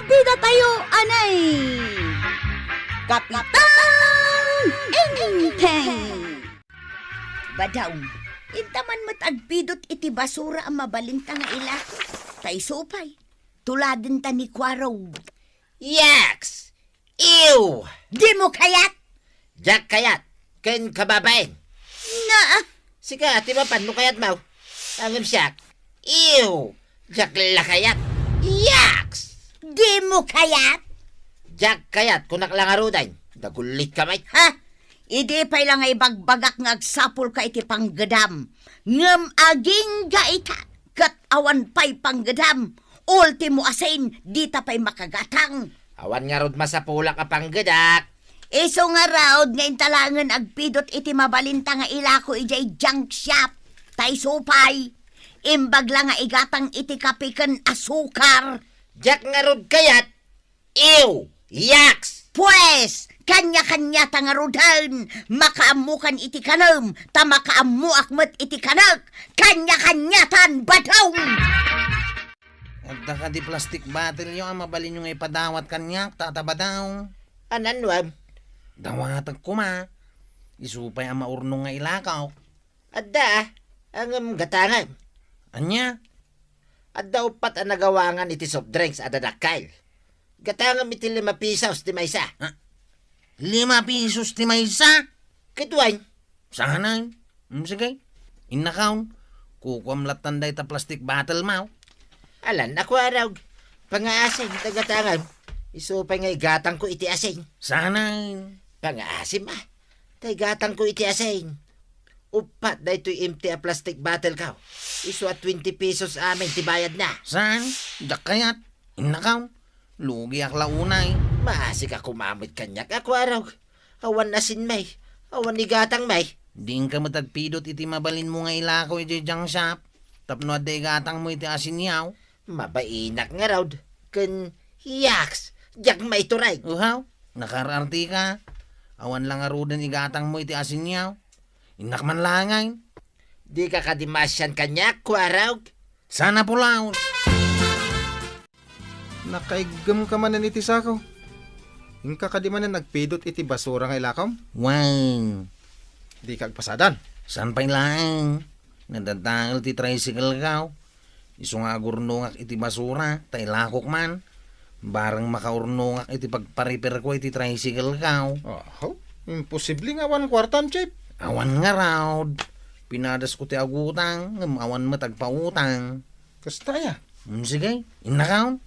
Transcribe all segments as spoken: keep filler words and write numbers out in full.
Bidatayo, anay! Kapitan Enteng! Badaw, inta man met agpidot iti basura a mabalinta nga ilako. Ta isu pay, tuladenta ni Kuarog. Yaks! Ew! Dimo kayat? Diak kayat, ken kababain. Na, Sika, ti mapan no kayatmo. Ngem siak, ew! Diak la kayat. Yaks! Dimo kayat? Diak kayat, kunak la ngaruden. Dagullitka met. Ha? Idi pay la nga ibagbagak nga agsapulka iti panggedam, ngem agingga ita, ket awan pay panggedam. Ultimo asin, dita pay makagatang. Awan ngarud masapulak a panggedak. Isu ngarud nga inta laengen agpidot iti mabalinta nga ilako idiay junk shop. Ta isu pay, imbag la nga igatang iti kape ken asukar. Diak ngarud kayat. Ew! Yaks! Pues, kanya-kanyata ngaruden, makaammokan iti kanem, ta makaammoak met iti kanek, kanya-kanyatan, Badaw! Adda kadi plastic bottle-yo a mabalinyo nga ipadawat kaniak, Tata Badaw? Anan, Wam? Dawatek koma. Isu pay a maurnong nga ilakaw. Adda, ngem gatangem. Ania? Adda uppat a nagawangan iti soft drinks a dadakkel. Gatangem iti lima pesos ti maysa. Ha? Lima pesos ti maysa? Ket wen? Saan? Mm, sige. Innakon. Kukuam lattan dayta plastic bottle-mo. Alan, a Kuarog. Pangaasim ta gatangem. Isu pay nga igatangko iti asin. Saan? Pangaasim, a. Ta igatangko iti asin. Uppat daytoy empty a plastic bottle-ko. Isu a twenty pesos amin ti bayadna. Saan? Diak kayat. Innakon. Lugiak la unay. Maasik a kumamit kaniak a Kuarog. Awan asinmi. Awan igatangmi. Dinka met agpidot iti mabalinmo nga ilako idiay junk shop. Tapno adda igatangmo iti asinyo. Mabainak ngarud. Ken yaks, diak maitureg. Uhaw, nakaarartika. Awan la ngaruden igatangmo iti asinyo. Innak man laengen. Dika kadi maasian kaniak, Kuarog? Sana pulaw. Nakaiggem ka manen iti sako. Inka kadi manen agpidot iti basura nga ilakom? Wen. Dika agpasadan? Saan pay laeng? Nadadael ti tricycle-ko. Isu nga agurnongak iti basura, ta ilakok man. Bareng makaurnongak iti pagpariperko iti tricycle-ko. Aho, imposible nga awan kuartam, Chief. Awan ngarud. Pinadasko ti agutang, ngem awan met agpautang. Kasta aya? Hmm, sige, innakon.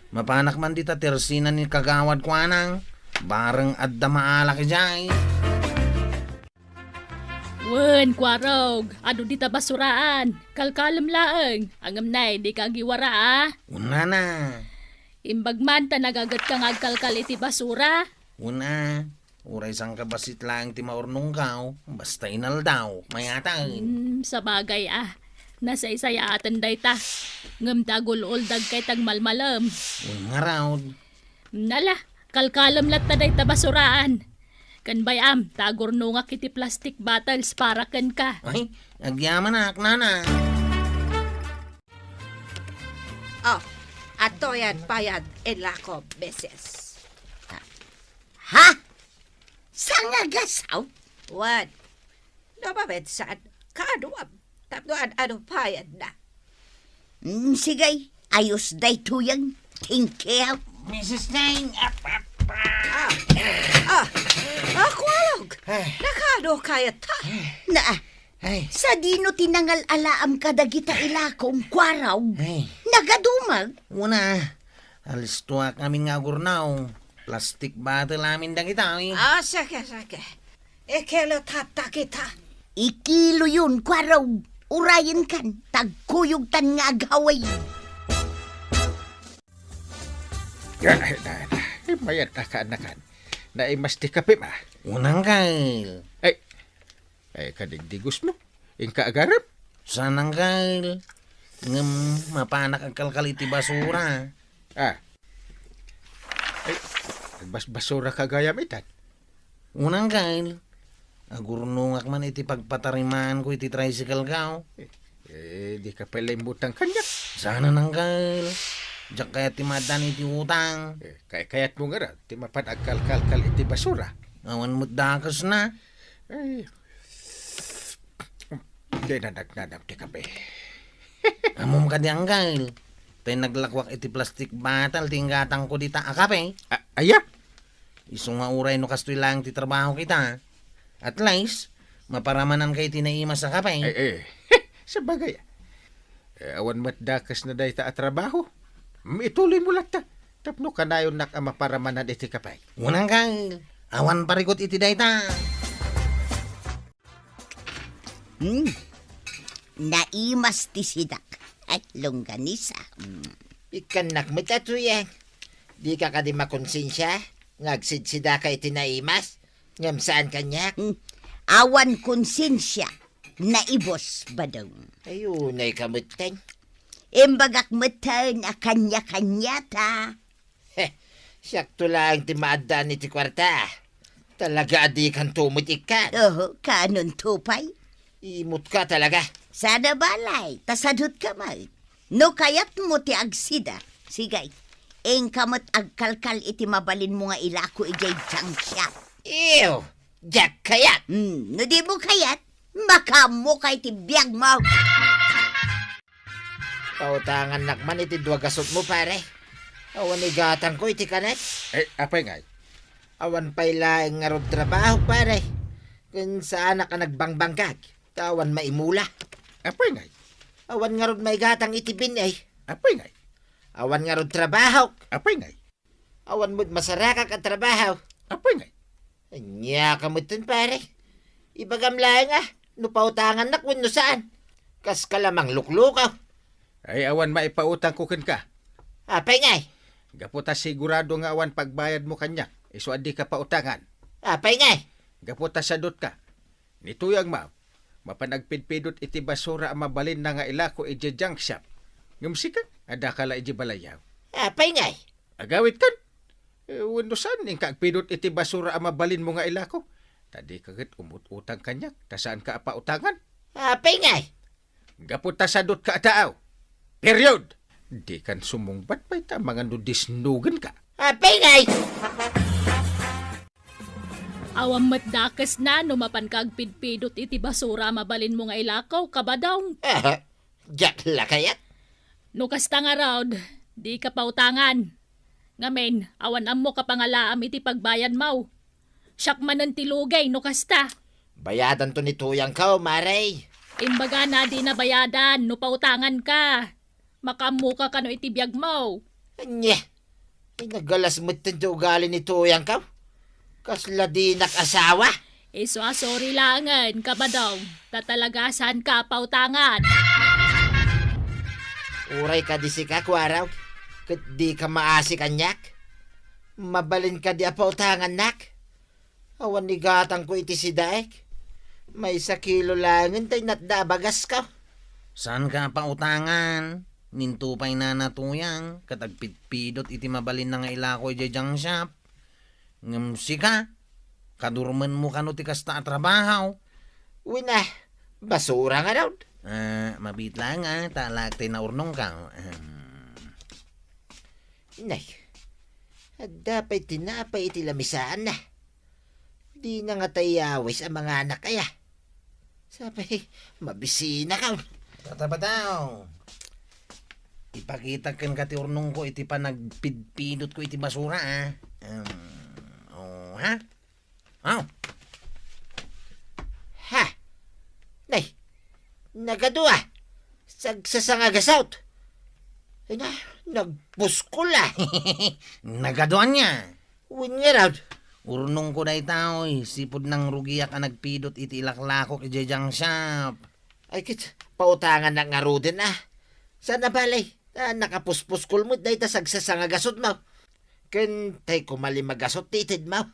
Mapanak man dita tersina ni Kagawad Kuanang. Bareng adda maalak idiay. Wen, Kuarog, adu dita basuraan. Kalkalem laeng. Ngem nay, dika agiwara, a. Unana. Imbag man ta nagagetka nga agkalkal iti basura. Una, uray sangkabassit laeng ti maurnongko, basta inaldaw, mayatag. Hmm, sabagay, a. Nasaysayaaten dayta. Ngem ta agul-uldag ket agmalmalem. Wen ngarud. Nala, kalkalem latta dayta basuraan. Ken bay-am, ta agurnongak iti plastic bottles para kenka. Ay, agyamanak, nana. Oh, adtoyen pay a ilako, misis. Ha? Sangagasaw? Wen. No maminsan, kaaduam. Tapno ad-adu pay a. Mm, sige, ayos daytoyen. Thank you. Misis Jane, ap, ap, ap. Ah, ah, ah, Kuarog! Ay. Nakaadu kayat ta? Na, Ay. Sadino ti nangal-alaam kadagita ilakom, Kuarog? Ay. Nagadumag? Una, alistoak amin nga agurnaw. Plastic bottle amin dagita, eh. Ah, sige, sige. Ikilo tatta kita. Ikiloyon, Kuarog. Urayen kan, tagkuyog tan nga agaway. Ay, na, na. Mayat na kaanakan. Naimas ti kape, ma. Unang kail. Ay, Ay, kadigdigos mo. Inka agarem? Saan, Angkel. Ngem mapanak agkalkal iti basura. Ah. Ay, agbasbasura ka gayam itan. Unang, Angkel. Agurnongak man iti pagpatarimaanko iti tricycle-ko. Eh, eh, di ka pala imbutang kaniak. Saan, Angkel. Diak kayat ti maaddaan iti utang. Eh, kay-, kayatmo ngarud ti mapan agkalkalkal iti basura. Awan met dakesna. Ay, di na nagnanam ti kape. Ammom kadi, Anggal, tay naglakuak iti plastic bottle ti inggatangko dita a kape. A-, aya? Isu nga uray no kastoy laeng ti trabaho kita, at least, maparamanan kay ti naimas a kape. Ay, eh, sabagay. Eh, awan met dakesna dayta a trabaho. Mm, ituloy mo latta. Tapno kanayonnak a maparamanan iti kape. Unang kay, awan parikut iti dayta. Hmm. Naimas ti sidak. Ay, longganisa. Hmm. Ikkannak met a tuyang. Dika kadi makonsensia nga agsidsidaka iti naimas? Ngem saan kaniak? Hmm. Awan konsensia. Naibos, Badong. Ay, unay ka metten. Imbagak metten a kanya-kanyata. Heh, siakto laeng ti maaddaan iti kuarta. Talaga a dikanto met ikkan. Oho, kaanonto pay? Imotka talaga. Saan a balay, ta sadutka met. No kayatmo ti agsida, sige, inka met agkalkal iti mabalinmo nga ilako idiay junk shop. Ew, diak kayat. Hmm, no dimo kayat, makaammoka iti biagmo. Pautangannak man iti dua gasutmo, pare. Awan igatangko iti kanek. Eh, apay ngay? Awan pay laeng ngarud trabaho, pare. Ken saanak a nagbangbangkag, ta awan maimula. Apay ngay? Awan ngarud maigatang iti bin-i. Apay ngay? Awan ngarud trabaho. Apay ngay? Awan met masarakak a trabaho. Apay ngay? Ania ka metten, pare? Ibagam laeng a, no pautangannak wenno saan. Kaska la mangluklukaw. Ay, awan maipautangko kenka. Apay ngay? Gapu ta sigurado nga awan pagbayadmo kaniak, isu a dika pautangan. Apay ngay? Gapu ta sadutka. Ni Tuyang, maw, mapan agpidpidot iti basura a mabalinna nga ilako idiay junk shop. Ngem sika, addaka la idiay balayyo. Apay ngay? Agawidkan? Eh, wenno saan, inka agpidot iti basura a mabalinmo nga ilako. Ta dika ket umut-utang kaniak, ta saanka a pautangan. Apay ngay? Gapu ta sadutka a tao. Period! Dikan sumungbat pay ta amangan no disnugenka. Apay ngay? Awan met dakesna no mapanka agpidpidot iti basura a mabalinmo nga ilako, Kabadong. Aha, diak la kayat. No kasta ngarud, dika pautangan. Ngamin, awan ammoka pangalaam iti pagbayadmo. Siak manen ti lugay no kasta. Bayadanto ni Tuyangko, mare. Imbagana a dina bayadan no pautanganka. Makaammoka kano iti biagmo. Ania? Ay, nagalas metten ti ugali ni Tuyangko. Kasla dinak asawa. Isu a sorry laengen, Kabadong, ta talaga saanka a pautangan. Uray kadi sika, Kuarog, ket dika maasi kaniak. Mabalin kadi a pautangannak? Awan igatangko iti sidaek. Maysa kilo laengen tay natda a bagasko. Saanka a pautangan? Ninto pay Nana Tuyang ket agpidpidot iti mabalinna nga ilako idiay junk shop. Ngem sika, kadurmenmo kano ti kasta a trabaho? Wen a, basura ngarud. Ah, mabiit laeng a, ta alaek tay naurnongko. Ahem. Nay, adda pay tinapay iti lamisaanna. Dina ngata iyawis a manganak aya. Sapay, mabisinakon. Tata Badong, ipakitak kenka ti urnongko iti panagpidpidotko iti basura, a. Em, o, ha? Aw. Ha? Nay, nagadua. Sagsasangagasaw. Ay na, nagpuskol a. Nagadua nia. Wen ngarud. Urnongko dayta, oy, sipud nangrugiak a nagpidot iti ilaklakok idiay junk shop. Ay ket, pautangannak ngaruden a. Saan a bale, ta nakapuspuskol met dayta sagsasangagasutmo. Ken tay koma lima gasut ti itedmo.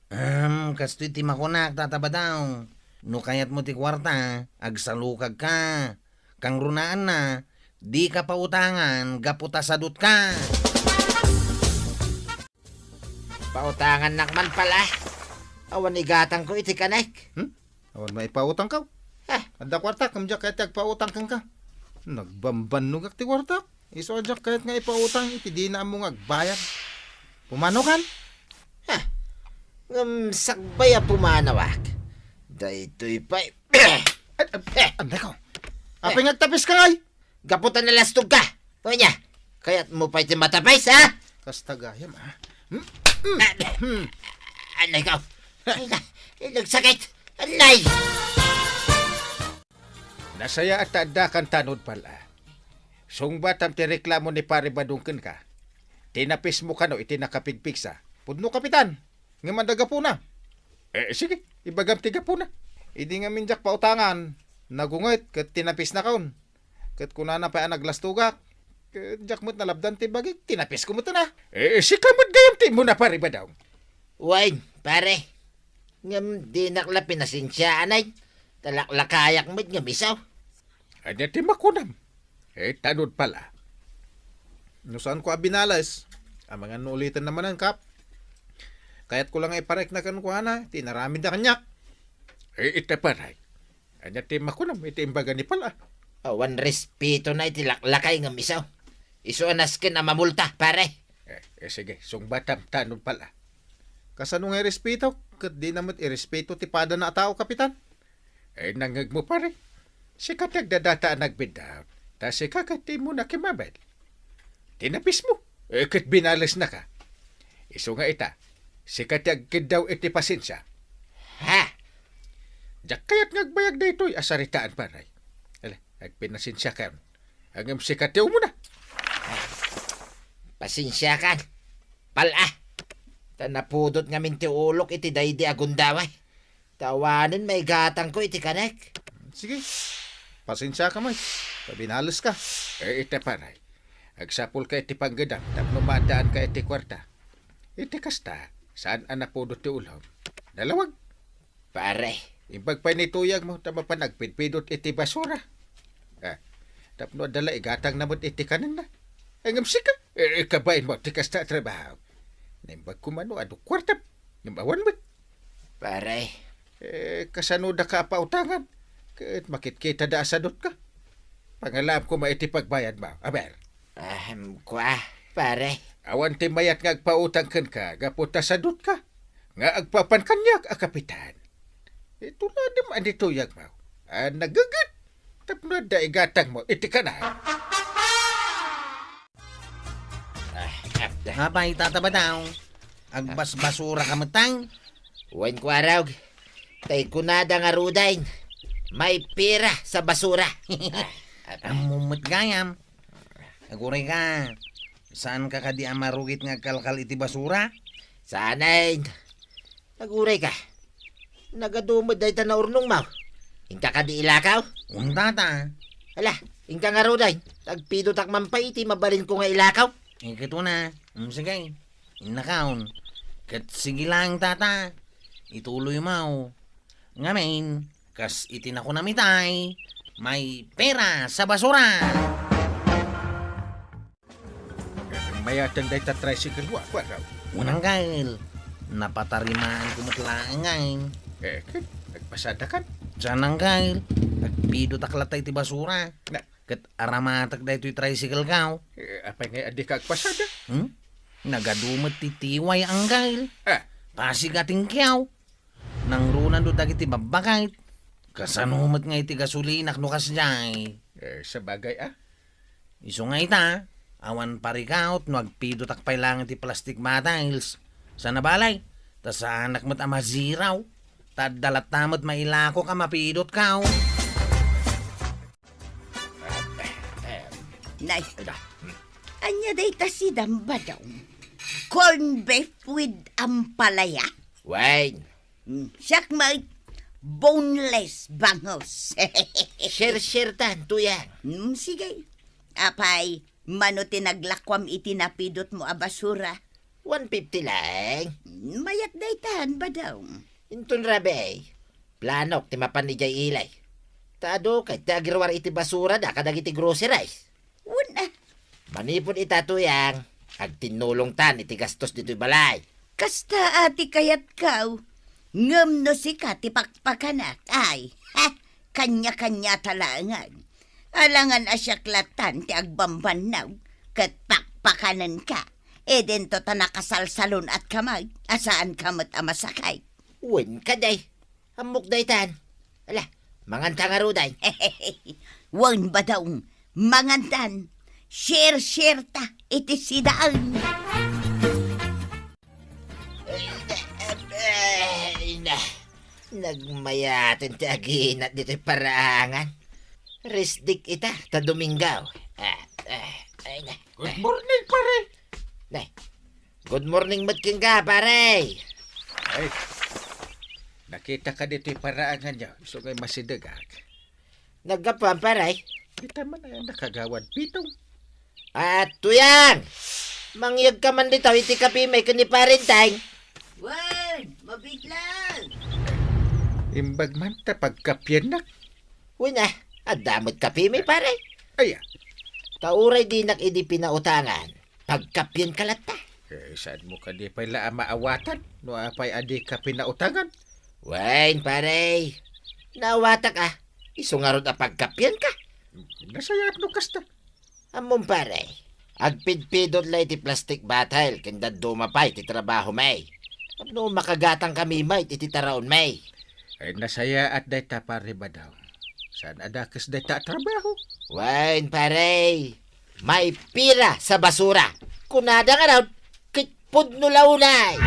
Em, kastoy ti makunak, Tata Badong. No kayatmo ti kuarta, agsalukagka. Kangrunaanna, dika pautangan gapu ta sadutka. Pautangannak man pala. Awan igatangko iti kanek. Hmm? Awan maipautangko. Ah. Adda kuarta, ngem diak kayat ti agpautang kenka. Nagbambannogak ti kuarta. Isu a diak kayat nga ipautang iti dina ammo nga agbayad. Pumanokan? Ha? Ngem sakbay a pumanawak. Daytoy pay. Ay, ay, ay, anay ko. Apay nga agtapis ka ngay? Gapu ta nalastog ka. O ania, kayatmo pay ti matapis, ha? Kasta gayam, ha? Hmm? Hmm? Anay ko. Ay, na, nagsakit. Anay! Nasayaat ta addakan tanod pal-a. Sungbatam ti reklamo ni Pare Badong kenka. Tinapismo kano iti nakapigpigsa. Pudno, Kapitan. Ngem adda gapuna. Eh, sige, ibagam ti gapuna. Idi ngamin diak pautangan, nagunget ket tinapisnakon. Ket kunana pay a naglastogak. Ket diak met nalabdan ti bagik, tinapisko met na. Eh, sika met gayam ti immuna, Pare Badong. Wen, pare. Ngem dinak la pinasensiaan ay. Talaklakayak met ngem isu. Ania ti makunam? Eh, tanod pala. No saanko a binales, amangan no uliten na manen, Kap. Kayatko la nga iparikna kenkuana ti inaramidna kaniak. Eh, ita pare. Ania ti makunam iti imbaga ni pala? Awan respetona iti laklakay ngem isu. Isu a nasken a mamulta, pare. Eh, eh, sige, sungbatam tanod pala. Kasano nga irespeto? Ket dina met irespeto ti padana a tao, Kapitan. Eh, nangngegmo, pare. Sika ti agdadata a nagbiddaw. Ta sika ket ti immuna kimmabel. Tinapismo. Eh, ket binalesnaka. Isu nga ita, sika ti agkiddaw iti pasensia. Ha? Diak kayat nga agbayag daytoy a saritaan, pare. Ala, agpinasensiakan. Ngem sika ti umuna. Pasensiakan. Pal-a. Ta napudot ngamin ti ulok iti daydi a gundaway. Ta awanen maigatangko iti kanek. Sige. Pasensiaka met. Ta binaleska. Eh, ita pare. Agsapulka iti panggedam tapno maaddaanka iti kuarta. Iti kasta, saan a napudot ti ulom. Nalawag. Pare. Imbag pay ni tuyagmo ta mapan agpidpidot iti basura. Ah, tapno adda la igatangna met iti kanenna. Ngem sika, eh, kabainmo ti kasta a trabaho. Naimbag koma no adu kuartam. Ngem awan met. Pare. Eh, kasano daka a pautangan? Ket makitkitada a sadutka. Pangalaam koma iti pagbayadmo. Aber. Ahem, kua, pare. Awan ti mayat nga agpautang kenka gapu ta sadutka nga agpapan kaniak a kapitan. Itulodem a ni tuyagmo a nageget tapno adda igatangmo iti kanen. Ah, ah, ah. Apay, Tata Badong, agbasbasuraka met tay? Wen, kuarog. Tay kunada ngaruden, maipira sa basura. Ah, ah, ah. Ammom met gayam. Agurayka, saanka kadi a marugit nga agkalkal iti basura? Saanen. Agurayka. Nagadu met dayta naurnongmo. Inka kadi ilakaw? Wen, Tata. Ala, inka ngaruden. Agpidotak man pay iti mabalinko nga ilakaw. Eh, ket una. Mm, sige. Innakaon. Ket sige laeng, Tata. Ituloymo. Ngamin, kas iti nakunam itay, maipira sa basura. Mayatan dayta tricycle mo, kuarog. Wen, Angkel. Napatarimaanko met laeng ngay. Eh, ket nagpasadakan? Saan, Angkel. Agpidotak latta iti basura. Na, ket aramatek daytoy tricycle ko. Eh, apay ngay a dika agpasada? Hmm? Nagadu met ti tiway, Angkel. Ah. Pasig a tingkiaw. Nangrunando dagiti babbakit. Kasano met nga iti gasolinak no kasdiay? Eh, sabagay, ah. Isu nga ita, awan parikaw no agpidotak pay laeng iti plastic bottles. Saan a balay, ta saanak met a maziraw. Ta adda latta met mailakok a mapidotko. Nay, ania dayta, Sidam Badong? Corn beef with ampalaya? Wen. Hmm, siak met, boneless bangus. Share-share tan, Tuyang. Hmm, sige. Apay, mano ti naglakuam iti napidotmo a basura? One fifty laeng. Mayat daytan, Badong. Inton rabii, planok ti mapan idiay ilay. Ta adu ket ti agiruar iti basurada kadagiti groceries. Wen a. Manipud ita, Tuyang, agtinnulongtan iti gastos ditoy balay. Kasta a ti kayatko, ngem no sika ti pakpakanak, ay, ha, kaniakaniata laengen. Alangan a siak lattan ti agbambannaw ket pakpakanenka. Idinto ta nakasalsalun-atka met, a saanka met a masakit. Wen kadi. Ammok daytan. Ala, manganta ngaruden. Wen, Badong, mangantan. Share-share ta iti sidaen. Ay, na, ay, na. Nagmayaten ti aginat ditoy paraangan. Rest day ita, ta Domingo. Ah, ah, ay, na. Good morning, pare. Ne. Good morning met kenka, pare. Ay, nakitaka ditoy paraangan, ya. Isu ngay masidegak. Naggapuan, pare. Kita man ay nakagawad pitong. Ah, Tuyang! Mangyegka man ditoy iti kape mi ken ni Parenteng. Wen, mabitlang! Imbag man ta pagkapiennak. Wen a, adda met kape mi, pare. Aya. Ta uray dinak idi pinautangan, pagkapienka latta. Eh, saanmo kadi pay la a maawatan no apay a dika pinautangan? Wen, pare. Naawatak a. Isu ngarud a pagkapienka. Nasayaat no kasta. Ammom, pare, agpidpidot la iti plastic bottle ken dadduma pay ti trabaho mi. Tapno makagatangkami met iti taraon mi. Ay, nasayaat dayta, pare Badong. Saan a dakes dayta a trabaho? Wen, pare. Maipira sa basura. Kunada ngarud, ket pudno la unay.